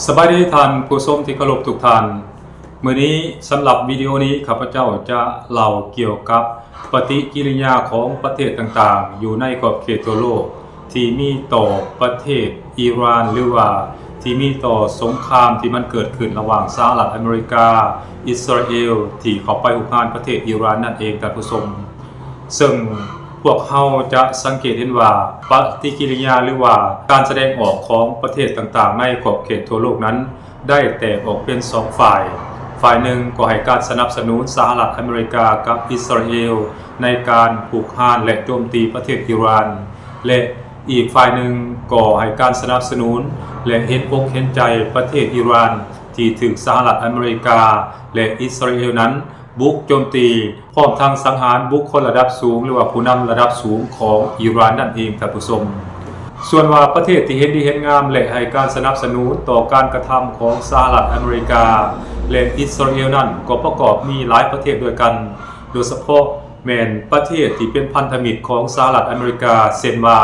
ສະບາຍດີທ່ານຜູ້ຊົມທີ່ເຄົາລົບທຸກທ່ານ. ມື້ນີ້ສຳລັບວິດີໂອນີ້ ຂ້າພະເຈົ້າຈະເລົ່າກ່ຽວກັບປະຕິກິລິຍາຂອງປະເທດຕ່າງໆ ຢູ່ໃນຂອບເຂດທົ່ວໂລກ ທີ່ມີຕໍ່ປະເທດອີຣານ ຫຼືວ່າທີ່ມີຕໍ່ສົງຄາມທີ່ມັນເກີດຂຶ້ນລະຫວ່າງສະຫະລັດອາເມລິກາ, ອິດສະຣາເອລ ທີ່ເຂົ້າໄປຮຸກຮານປະເທດອີຣານນັ້ນເອງ ທ່ານຜູ້ຊົມ. ເຊິ່ງພວກເຮົາຈະສັງເກດເຫັນວ່າ ປະຕິກິລິຍາ ຫຼືວ່າການສະແດງອອກຂອງປະເທດຕ່າງໆໃນຂອບເຂດທົ່ວໂລກນັ້ນ ໄດ້ແຕກອອກເປັນສອງຝ່າຍ. ຝ່າຍໜຶ່ງກໍໃຫ້ການສະໜັບສະໜູນສະຫະລັດອາເມລິກາກັບອິດສະຣາເອລໃນການຮຸກຮານ ແລະ ໂຈມຕີປະເທດອີຣານ ແລະ ອີກຝ່າຍໜຶ່ງກໍໃຫ້ການສະໜັບສະໜູນ ແລະ ເຫັນອົກເຫັນໃຈປະເທດອີຣານ ທີ່ຖືກສະຫະລັດອາເມລິກາ ແລະ ອິດສະຣາເອລນັ້ນ ບຸກໂຈມຕີ ພ້ອມທັງສັງຫານບຸກຄົນລະດັບສູງ ຫຼືວ່າຜູ້ນຳລະດັບສູງຂອງອີຣານນັ້ນເອງ ທ່ານຜູ້ຊົມ. ສ່ວນວ່າປະເທດທີ່ເຫັນດີເຫັນງາມ ແລະ ໃຫ້ການສະໜັບສະໜູນຕໍ່ການກະທຳຂອງສະຫະລັດອາເມລິກາ ແລະ ອິດສະຣາເອລນັ້ນ ກໍປະກອບມີຫຼາຍປະເທດດ້ວຍກັນ, ໂດຍສະເພາະແມ່ນປະເທດທີ່ເປັນພັນທະມິດຂອງສະຫະລັດອາເມລິກາ ເຊັ່ນວ່າ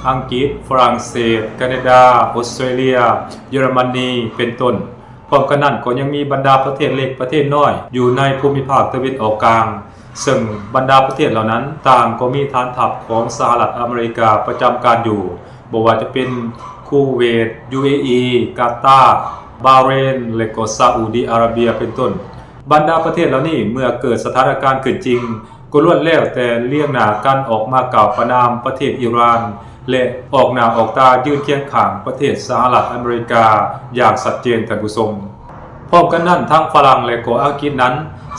ອັງກິດ, ຝຣັ່ງເສດ, ການາດາ, ອົດສະຕຣາເລຍ, ເຢຍລະມະນີ ເປັນຕົ້ນ. ພ້ອມກັນນັ້ນກໍຍັງມີບັນດາປະເທດເລັກປະເທດນ້ອຍຢູ່ໃນພູມິພາກຕາເວັນອອກກາງ, ເຊິ່ງບັນດາປະເທດເຫຼົ່ານັ້ນຕ່າງກໍມີຖານທັບຂອງສະຫະລັດອາເມລິກາປະຈຳການຢູ່, ບໍ່ວ່າຈະເປັນຄູເວດ, ຢູເອອີ, ກາຕາ, ບາເຣນ ແລະ ກໍຊາອຸດີອາຣາເບຍ ເປັນຕົ້ນ. ບັນດາປະເທດເຫຼົ່ານີ້ເມື່ອເກີດສະຖານະການຂຶ້ນຈິງ ກໍລ້ວນແລ້ວແຕ່ລຽງໜ້າກັນອອກມາກ່າວປະນາມປະເທດອີຣານ ແລະ ອອກໜ້າອອກຕາຢືນຄຽງຂ້າງປະເທດສະຫະລັດອາເມລິກາຢ່າງຊັດເຈນ, ທ່ານຜູ້ຊົມ. ພ້ອມກັນນັ້ນ, ທັງຝຣັ່ງ ແລະ ກໍອັງກິດນັ້ນ,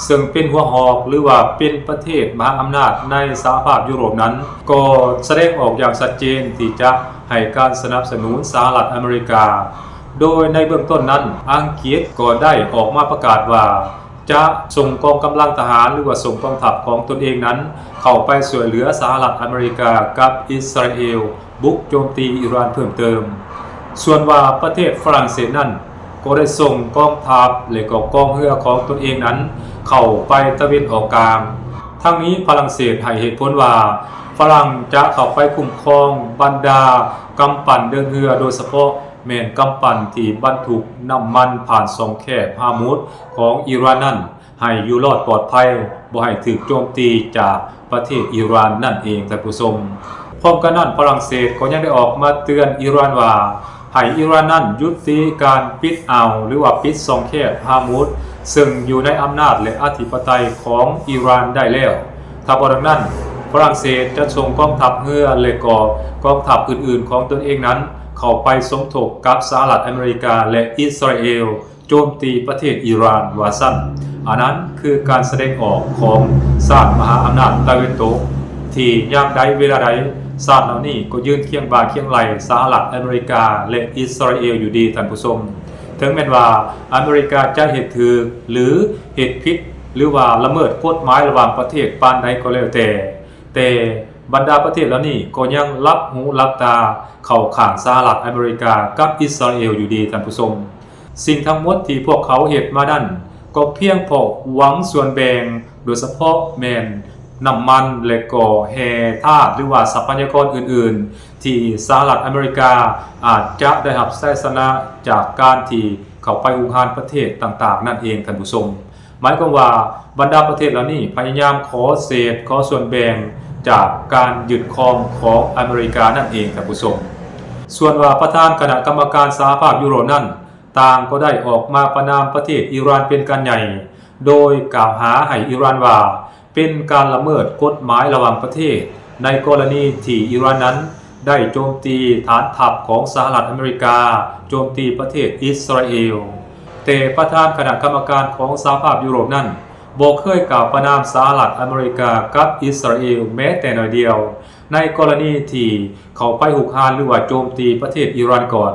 ເຊິ່ງເປັນຫົວຫອກ ຫຼືວ່າເປັນປະເທດມະຫາອຳນາດໃນສະຫະພາບຢູໂຣບນັ້ນ, ກໍສະແດງອອກຢ່າງຊັດເຈນທີ່ຈະໃຫ້ການສະໜັບສະໜູນສະຫະລັດອາເມລິກາ. ໂດຍໃນເບື້ອງຕົ້ນນັ້ນ, ອັງກິດກໍໄດ້ອອກມາປະກາດວ່າ ຈະສົ່ງກອງກຳລັງທະຫານ ຫຼືວ່າສົ່ງກອງທັບຂອງຕົນເອງນັ້ນ ເຂົ້າໄປຊ່ວຍເຫຼືອສະຫະລັດອາເມລິກາກັບອິດສະຣາເອລບຸກໂຈມຕີອີຣານເພີ່ມເຕີມ. ສ່ວນວ່າປະເທດຝຣັ່ງເສດນັ້ນ ກໍໄດ້ສົ່ງກອງທັບ ແລະ ກໍກອງເຮືອຂອງຕົນເອງນັ້ນ ເຂົ້າໄປຕາເວັນອອກກາງ. ທັງນີ້ຝຣັ່ງເສດໃຫ້ເຫດຜົນວ່າ ຝຣັ່ງຈະເຂົ້າໄປຄຸ້ມຄອງບັນດາກຳປັ່ນເດີນເຮືອ ໂດຍສະເພາະ ແມ່ນກຳປັ່ນທີ່ບັນທຸກນ້ຳມັນຜ່ານຊ່ອງແຄບຮາມຸດຂອງອີຣານນັ້ນ ໃຫ້ຢູ່ລອດປອດໄພ, ບໍ່ໃຫ້ຖືກໂຈມຕີຈາກປະເທດອີຣານນັ້ນເອງ, ທ່ານຜູ້ຊົມ. ພ້ອມກັນນັ້ນ, ຝຣັ່ງເສດກໍຍັງໄດ້ອອກມາເຕືອນອີຣານວ່າ ໃຫ້ອີຣານນັ້ນຢຸດຕິການປິດອ່າວ ຫຼືວ່າປິດຊ່ອງແຄບຮາມຸດ ເຊິ່ງຢູ່ໃນອຳນາດ ແລະ ອະທິປະໄຕຂອງອີຣານໄດ້ແລ້ວ. ຖ້າບໍ່ດັ່ງນັ້ນ, ຝຣັ່ງເສດຈະສົ່ງກອງທັບເຮືອ ແລະ ກໍກອງທັບອື່ນໆຂອງຕົນເອງນັ້ນ ເຂົ້າໄປສົມທົບກັບສະຫະລັດອາເມລິກາ ແລະ ອິດສະຣາເອລ ໂຈມຕີປະເທດອີຣານ ວ່າຊັ້ນ. ອັນນັ້ນຄືການສະແດງອອກຂອງຊາດມະຫາອຳນາດຕາເວັນຕົກ ທີ່ຍາມໃດເວລາໃດ ຊາດເຫຼົ່ານີ້ກໍຢືນຄຽງບ່າຄຽງໄຫຼ່ສະຫະລັດອາເມລິກາ ແລະ ອິດສະຣາເອລຢູ່ດີ, ທ່ານຜູ້ຊົມ. ເຖິງແມ່ນວ່າອາເມລິກາຈະເຮັດຖືກ ຫຼື ເຮັດຜິດ ຫຼືວ່າລະເມີດກົດໝາຍລະຫວ່າງປະເທດປານໃດກໍແລ້ວແຕ່, ແຕ່ບັນດາປະເທດເຫຼົ່ານີ້ກໍຍັງຫຼັບຫູຫຼັບຕາເຂົ້າຂ້າງສະຫະລັດອາເມລິກາກັບອິດສະຣາເອລຢູ່ດີ, ທ່ານຜູ້ຊົມ. ສິ່ງທັງໝົດທີ່ພວກເຂົາເຮັດມານັ້ນ ກໍພຽງເພາະຫວັງສ່ວນແບ່ງ, ໂດຍສະເພາະແມ່ນນ້ຳມັນ ແລະ ກໍແຮ່ທາດ ຫຼືວ່າຊັບພະຍາກອນອື່ນໆ ທີ່ສະຫະລັດອາເມລິກາອາດຈະໄດ້ຮັບໄຊຊະນະຈາກການທີ່ເຂົ້າໄປຮຸກຮານປະເທດຕ່າງໆນັ້ນເອງ, ທ່ານຜູ້ຊົມ. ໝາຍຄວາມວ່າບັນດາປະເທດເຫຼົ່ານີ້ພະຍາຍາມຂໍເສດ, ຂໍສ່ວນແບ່ງຈາກການຍຶດຄອງຂອງອາເມລິການັ້ນເອງ, ທ່ານຜູ້ຊົມ. ສ່ວນວ່າປະທານຄະນະກຳມະການສະຫະພາບຢູໂຣບນັ້ນ ຕ່າງກໍໄດ້ອອກມາປະນາມປະເທດອີຣານເປັນການໃຫຍ່, ໂດຍກ່າວຫາໃຫ້ອີຣານວ່າ ເປັນການລະເມີດກົດໝາຍລະຫວ່າງປະເທດ ໃນກໍລະນີທີ່ອີຣານນັ້ນໄດ້ໂຈມຕີຖານທັບຂອງສະຫະລັດອາເມລິກາ, ໂຈມຕີປະເທດອິດສະຣາເອລ. ແຕ່ປະທານຄະນະກຳມະການຂອງສະຫະພາບຢູໂຣບນັ້ນ ບໍ່ເຄີຍກ່າວປະນາມສະຫະລັດອາເມລິກາກັບອິດສະຣາເອລແມ້ແຕ່ໜ້ອຍດຽວ ໃນກໍລະນີທີ່ເຂົ້າໄປຮຸກຮານ ຫຼືວ່າໂຈມຕີປະເທດອີຣານກ່ອນ.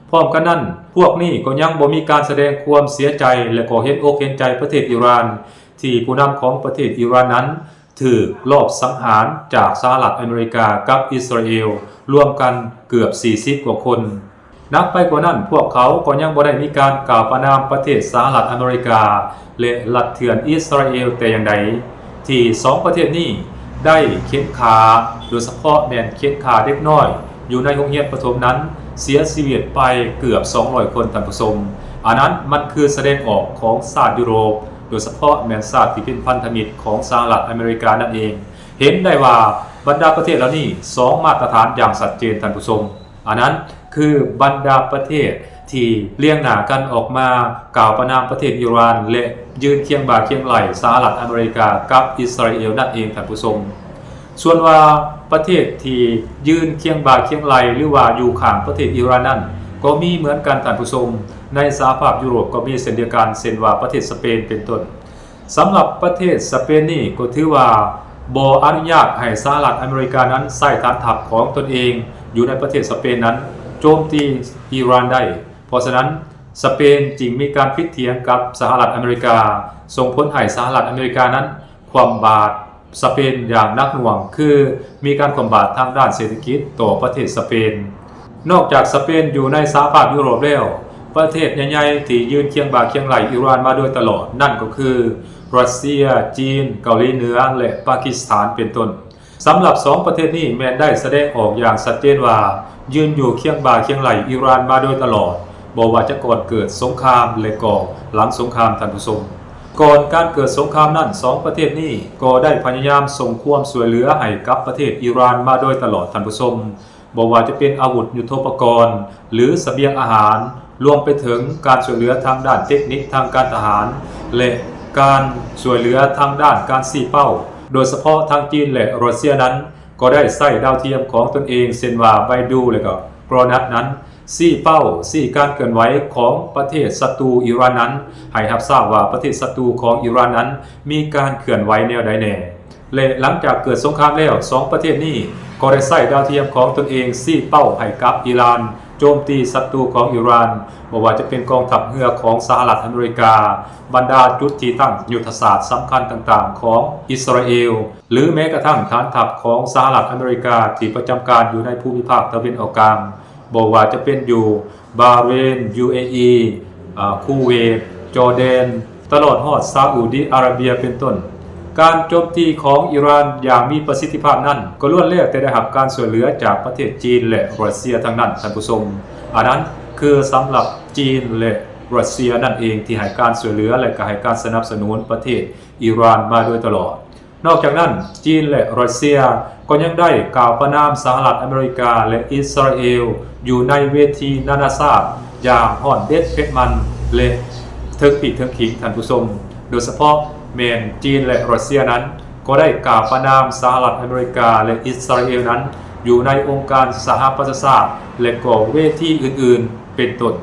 ພ້ອມກັນນັ້ນ, ພວກນີ້ກໍຍັງບໍ່ມີການສະແດງຄວາມເສຍໃຈ ແລະ ກໍເຫັນອົກເຫັນໃຈປະເທດອີຣານ ທີ່ຜູ້ນຳຂອງປະເທດອີຣານນັ້ນຖືກລອບສັງຫານຈາກສະຫະລັດອາເມລິກາກັບອິດສະຣາເອລລວມກັນເກືອບສີ່ສິບກວ່າຄົນ. ໜັກໄປກວ່ານັ້ນ, ພວກເຂົາກໍຍັງບໍ່ໄດ້ມີການກ່າວປະນາມປະເທດສະຫະລັດອາເມລິກາ ແລະ ລັດເຖື່ອນອິດສະຣາເອລແຕ່ຢ່າງໃດ ທີ່ສອງປະເທດນີ້ໄດ້ເຂັນຂ້າ, ໂດຍສະເພາະແມ່ນເຂັນຂ້າເດັກນ້ອຍຢູ່ໃນໂຮງຮຽນປະຖົມນັ້ນ ເສຍຊີວິດໄປເກືອບສອງຮ້ອຍຄົນ, ທ່ານຜູ້ຊົມ. ອັນນັ້ນມັນຄືສະແດງອອກຂອງຊາດຢູໂຣບ, ໂດຍສະເພາະແມ່ນຊາດທີ່ເປັນພັນທະມິດຂອງສະຫະລັດອາເມລິການັ້ນເອງ. ເຫັນໄດ້ວ່າບັນດາປະເທດເຫຼົ່ານີ້ສອງມາດຕະຖານຢ່າງຊັດເຈນ, ທ່ານຜູ້ຊົມ. ອັນນັ້ນຄືບັນດາປະເທດທີ່ລຽງໜ້າກັນອອກມາກ່າວປະນາມປະເທດອີຣານ ແລະ ຢືນຄຽງບ່າຄຽງໄຫຼ່ສະຫະລັດອາເມລິກາກັບອິດສະຣາເອວນັ້ນເອງ, ທ່ານຜູ້ຊົມ. ສ່ວນວ່າປະເທດທີ່ຢືນຄຽງບ່າຄຽງໄຫຼ່ ຫຼືວ່າຢູ່ຂ້າງປະເທດອີຣານນັ້ນ ກໍມີເໝືອນກັນ, ທ່ານຜູ້ຊົມ. ໃນສະຫະພາບຢູໂຣບກໍມີເຊັ່ນດຽວກັນ, ເຊັ່ນວ່າປະເທດສະເປນເປັນຕົ້ນ. ສຳລັບປະເທດສະເປນນີ້ກໍຖືວ່າບໍ່ອະນຸຍາດໃຫ້ສະຫະລັດອາເມລິການັ້ນໃຊ້ຖານທັບຂອງຕົນເອງຢູ່ໃນປະເທດສະເປນນັ້ນໂຈມຕີອີຣານໄດ້. ເພາະສະນັ້ນ ສະເປນຈຶ່ງມີການຜິດຖຽງກັບສະຫະລັດອາເມລິກາ, ສົ່ງຜົນໃຫ້ສະຫະລັດອາເມລິການັ້ນຄວ່ຳບາດສະເປນຢ່າງໜັກໜ່ວງ, ຄືມີການຄວ່ຳບາດທາງດ້ານເສດຖະກິດຕໍ່ປະເທດສະເປນ. ນອກຈາກສະເປນຢູ່ໃນສະຫະພາບຢູໂຣບແລ້ວ, ປະເທດໃຫຍ່ໆທີ່ຢືນຄຽງບ່າຄຽງໄຫຼ່ອີຣານມາໂດຍຕະຫຼອດນັ້ນກໍຄື ຣັດເຊຍ, ຈີນ, ເກົາຫຼີເໜືອ ແລະ ປາກິສຖານເປັນຕົ້ນ. ສຳລັບສອງປະເທດນີ້ແມ່ນໄດ້ສະແດງອອກຢ່າງຊັດເຈນວ່າ ຢືນຢູ່ຄຽງບ່າຄຽງໄຫຼ່ອີຣານມາໂດຍຕະຫຼອດ, ບໍ່ວ່າຈະກ່ອນເກີດສົງຄາມ ແລະ ກໍຫຼັງສົງຄາມ, ທ່ານຜູ້ຊົມ. ກ່ອນການເກີດສົງຄາມນັ້ນ, ສອງປະເທດນີ້ກໍໄດ້ພະຍາຍາມສົ່ງຄວາມຊ່ວຍເຫຼືອໃຫ້ກັບປະເທດອີຣານມາໂດຍຕະຫຼອດ, ທ່ານຜູ້ຊົມ. ບໍ່ວ່າຈະເປັນອາວຸດຍຸດໂທປະກອນ ຫຼື ສະບຽງອາຫານ, ລວມໄປເຖິງການຊ່ວຍເຫຼືອທາງດ້ານເຕັກນິກ, ທາງການທະຫານ ແລະ ການຊ່ວຍເຫຼືອທາງດ້ານການຊີ້ເປົ້າ, ໂດຍສະເພາະທັງຈີນ ແລະ ຣັດເຊຍນັ້ນ ກໍໄດ້ໃຊ້ດາວທຽມຂອງຕົນເອງ ເຊັ່ນວ່າ ໄບດູ ແລະ ກໍ ໂກຣນັດ ນັ້ນ ຊີ້ເປົ້າ, ຊີ້ການເຄື່ອນໄຫວຂອງປະເທດສັດຕູອີຣານນັ້ນ ໃຫ້ຮັບຊາບວ່າປະເທດສັດຕູຂອງອີຣານນັ້ນ ມີການເຄື່ອນໄຫວແນວໃດແດ່. ແລະ ຫຼັງຈາກເກີດສົງຄາມແລ້ວ, ສອງປະເທດນີ້ກໍໄດ້ໃຊ້ດາວທຽມຂອງຕົນເອງຊີ້ເປົ້າໃຫ້ກັບອີຣານ, ໂຈມຕີສັດຕູຂອງອີຣານ, ບໍ່ວ່າຈະເປັນກອງທັບເຮືອຂອງສະຫະລັດອາເມລິກາ, ບັນດາຈຸດທີ່ຕັ້ງຍຸດທະສາດສຳຄັນຕ່າງໆຂອງອິດສະຣາເອວ, ຫຼື ແມ້ກະທັ່ງຖານທັບຂອງສະຫະລັດອາເມລິກາທີ່ປະຈຳການຢູ່ໃນພູມິພາກຕາເວັນອອກກາງ, ບໍ່ວ່າຈະເປັນຢູ່ ບາເຣນ, ຢູເອອີ, ອາ, ຄູເວດ, ຈໍແດນ, ຕະຫຼອດຮອດຊາອູດີອາຣາເບຍເປັນຕົ້ນ. ການໂຈມຕີຂອງອີຣານຢ່າງມີປະສິດທິພາບນັ້ນ ກໍລ້ວນແລ້ວແຕ່ໄດ້ຮັບການຊ່ວຍເຫຼືອຈາກປະເທດຈີນ ແລະ ຣັດເຊຍທັງນັ້ນ, ທ່ານຜູ້ຊົມ. ອັນນັ້ນຄືສຳລັບຈີນ ແລະ ຣັດເຊຍນັ້ນເອງ ທີ່ໃຫ້ການຊ່ວຍເຫຼືອ ແລະ ກໍໃຫ້ການສະໜັບສະໜູນປະເທດອີຣານມາໂດຍຕະຫຼອດ. ນອກຈາກນັ້ນ, ຈີນ ແລະ ຣັດເຊຍ ກໍຍັງໄດ້ກ່າວປະນາມສະຫະລັດອາເມລິກາ ແລະ ອິດສະຣາເອວ ຢູ່ໃນເວທີນານາຊາດຢ່າງຮ້ອນເດັດເຜັດມັນ ແລະ ເຖິງປີກເຖິງຂີງ, ທ່ານຜູ້ຊົມ. ໂດຍສະເພາະແມ່ນຈີນ ແລະ ຣັດເຊຍນັ້ນ ກໍໄດ້ກ່າວປະນາມສະຫະລັດອາເມລິກາ ແລະ ອິດສະຣາເອວນັ້ນ ຢູ່ໃນອົງການສະຫະປະຊາຊາດ ແລະ ກໍເວທີອື່ນໆ ເປັນຕົ້ນ.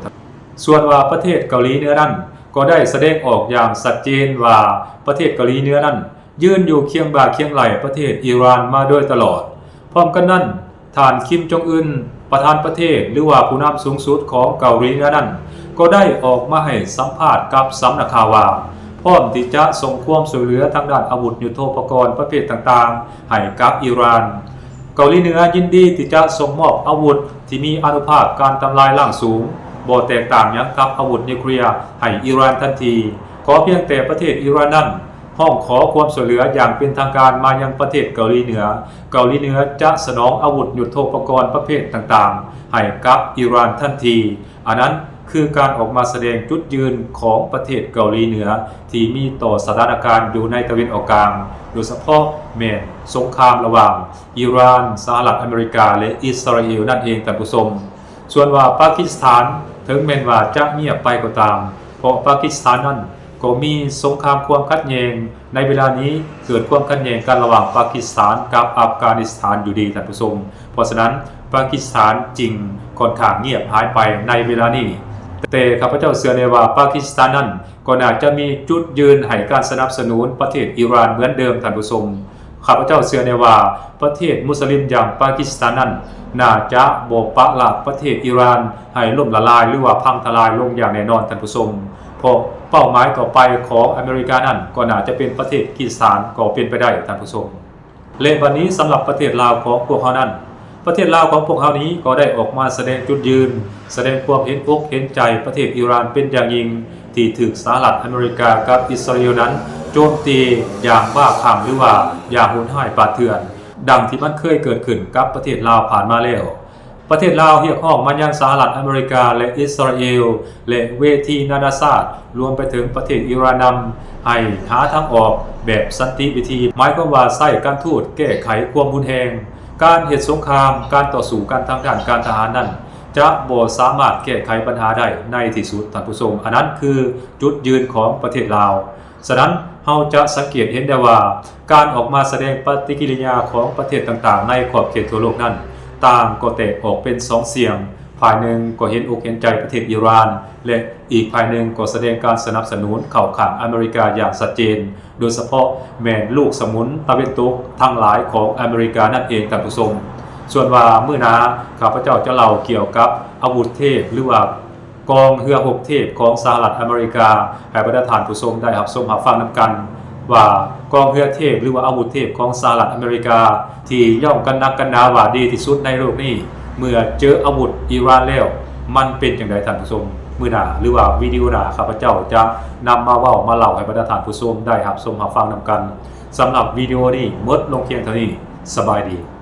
ສ່ວນວ່າປະເທດເກົາຫຼີເໜືອນັ້ນ ກໍໄດ້ສະແດງອອກຢ່າງຊັດເຈນວ່າ ປະເທດເກົາຫຼີເໜືອນັ້ນ ຢືນຢູ່ຄຽງບ່າຄຽງໄຫຼ່ປະເທດອີຣານມາໂດຍຕະຫຼອດ. ພ້ອມກັນນັ້ນ, ທ່ານ ຄິມ ຈົງອຶນ ປະທານປະເທດ ຫຼືວ່າຜູ້ນຳສູງສຸດຂອງເກົາຫຼີເໜືອນັ້ນ ກໍໄດ້ອອກມາໃຫ້ສຳພາດກັບສຳນັກຂ່າວວ່າ ພ້ອມທີ່ຈະສົ່ງຄວາມຊ່ວຍເຫຼືອທາງດ້ານອາວຸດຍຸດໂທປະກອນປະເພດຕ່າງໆໃຫ້ກັບອີຣານ. ເກົາຫຼີເໜືອຍິນດີທີ່ຈະສົ່ງມອບອາວຸດທີ່ມີອານຸພາບການທຳລາຍລ້າງສູງ, ບໍ່ແຕກຕ່າງຫຍັງກັບອາວຸດນິວເຄລຍ ໃຫ້ອີຣານທັນທີ. ຂໍພຽງແຕ່ປະເທດອີຣານນັ້ນ ຮ້ອງຂໍຄວາມຊ່ວຍເຫຼືອຢ່າງເປັນທາງການມາຍັງປະເທດເກົາຫຼີເໜືອ, ເກົາຫຼີເໜືອຈະສະໜອງອາວຸດຍຸດໂທປະກອນປະເພດຕ່າງໆໃຫ້ກັບອີຣານທັນທີ. ອັນນັ້ນຄືການອອກມາສະແດງຈຸດຢືນຂອງປະເທດເກົາຫຼີເໜືອທີ່ມີຕໍ່ສະຖານະການຢູ່ໃນຕາເວັນອອກກາງ, ໂດຍສະເພາະແມ່ນສົງຄາມລະຫວ່າງອີຣານ, ສະຫະລັດອາເມລິກາ ແລະ ອິດສະຣາເອວນັ້ນເອງ, ທ່ານຜູ້ຊົມ. ສ່ວນວ່າປາກິສຖານ ເຖິງແມ່ນວ່າຈະງຽບໄປກໍຕາມ, ເພາະປາກິສຖານນັ້ນ ກໍມີສົງຄາມຄວາມຂັດແຍ່ງໃນເວລານີ້, ເກີດຄວາມຂັດແຍ່ງກັນລະຫວ່າງປາກິສຖານກັບອັຟການິສຖານຢູ່ດີ, ທ່ານຜູ້ຊົມ. ເພາະສະນັ້ນ ປາກິສຖານຈຶ່ງຄ່ອນຂ້າງງຽບຫາຍໄປໃນເວລານີ້. ແຕ່ຂ້າພະເຈົ້າເຊື່ອແນ່ວ່າ ປາກິສຖານນັ້ນກໍໜ້າຈະມີຈຸດຢືນໃຫ້ການສະໜັບສະໜູນປະເທດອີຣານເໝືອນເດີມ, ທ່ານຜູ້ຊົມ. ຂ້າພະເຈົ້າເຊື່ອແນ່ວ່າ ປະເທດມຸສລິມຢ່າງປາກິສຖານນັ້ນ ໜ້າຈະບໍ່ປະລະປະເທດອີຣານໃຫ້ລົ້ມລະລາຍ ຫຼືວ່າພັງທະລາຍລົງຢ່າງແນ່ນອນ, ທ່ານຜູ້ຊົມ. ເພາະເປົ້າໝາຍຕໍ່ໄປຂອງອາເມລິການັ້ນ ກໍໜ້າຈະເປັນປະເທດກິສຖານກໍເປັນໄປໄດ້, ທ່ານຜູ້ຊົມ. ແລະ ບັດນີ້ສຳລັບປະເທດລາວຂອງພວກເຮົານັ້ນ, ປະເທດລາວຂອງພວກເຮົານີ້ກໍໄດ້ອອກມາສະແດງຈຸດຢືນ, ສະແດງຄວາມເຫັນອົກເຫັນໃຈປະເທດອີຣານເປັນຢ່າງຍິ່ງ ທີ່ຖືກສະຫະລັດອາເມລິກາກັບອິດສະຣາເອວນັ້ນໂຈມຕີຢ່າງບ້າຄື້ມ ຫຼືວ່າຢ່າງໂຫດຮ້າຍປ່າເຖື່ອນ, ດັ່ງທີ່ມັນເຄີຍເກີດຂຶ້ນກັບປະເທດລາວຜ່ານມາແລ້ວ. ປະເທດລາວຮຽກຮ້ອງມາຍັງສະຫະລັດອາເມລິກາ ແລະ ອິດສະຣາເອວ ແລະ ເວທີນານາຊາດ ລວມໄປເຖິງປະເທດອີຣານນຳ ໃຫ້ຫາທາງອອກແບບສັນຕິວິທີ ໝາຍຄວາມວ່າໃຊ້ການທູດແກ້ໄຂຄວາມຮຸນແຮງ. ການເຮັດສົງຄາມ, ການຕໍ່ສູ້ກັນທາງດ້ານການທະຫານນັ້ນ ຈະບໍ່ສາມາດແກ້ໄຂບັນຫາໄດ້ໃນທີ່ສຸດ, ທ່ານຜູ້ຊົມ. ອັນນັ້ນຄືຈຸດຢືນຂອງປະເທດລາວ. ສະນັ້ນ, ເຮົາຈະສັງເກດເຫັນໄດ້ວ່າ ການອອກມາສະແດງປະຕິກິລິຍາຂອງປະເທດຕ່າງໆໃນຂອບເຂດທົ່ວໂລກນັ້ນ ຕ່າງກໍແຕກອອກເປັນສອງສຽງ, ຝ່າຍໜຶ່ງກໍເຫັນອົກເຫັນໃຈປະເທດອີຣານ ແລະ ອີກຝ່າຍໜຶ່ງກໍສະແດງການສະໜັບສະໜູນເຂົ້າຂ້າງອາເມລິກາຢ່າງຊັດເຈນ, ໂດຍສະເພາະແມ່ນລູກສະໝຸນຕາເວັນຕົກທັງຫຼາຍຂອງອາເມລິການັ້ນເອງ, ທ່ານຜູ້ຊົມ. ສ່ວນວ່າມື້ໜ້າ ຂ້າພະເຈົ້າຈະເລົ່າກ່ຽວກັບອາວຸດເທບ ຫຼືວ່າ ກອງເຮືອຮົບເທບຂອງສະຫະລັດອາເມລິກາ ໃຫ້ບັນດາທ່ານຜູ້ຊົມໄດ້ຮັບຊົມຮັບຟັງນຳກັນ ວ່າກອງເຮືອເທບ ຫຼືວ່າອາວຸດເທບຂອງສະຫະລັດອາເມລິກາ ທີ່ຍ້ອງກັນໜັກກັນໜາວ່າດີທີ່ສຸດໃນໂລກນີ້ ເມື່ອເຈີອາວຸດອີຣານແລ້ວ ມັນເປັນຈັ່ງໃດ, ທ່ານຜູ້ຊົມ? ມື້ໜ້າ ຫຼືວ່າວິດີໂອໜ້າ ຂ້າພະເຈົ້າຈະນຳມາເວົ້າມາເລົ່າໃຫ້ບັນດາທ່ານຜູ້ຊົມໄດ້ຮັບຊົມຮັບຟັງນຳກັນ. ສຳລັບວິດີໂອນີ້ໝົດລົງພຽງເທົ່ານີ້. ສະບາຍດີ.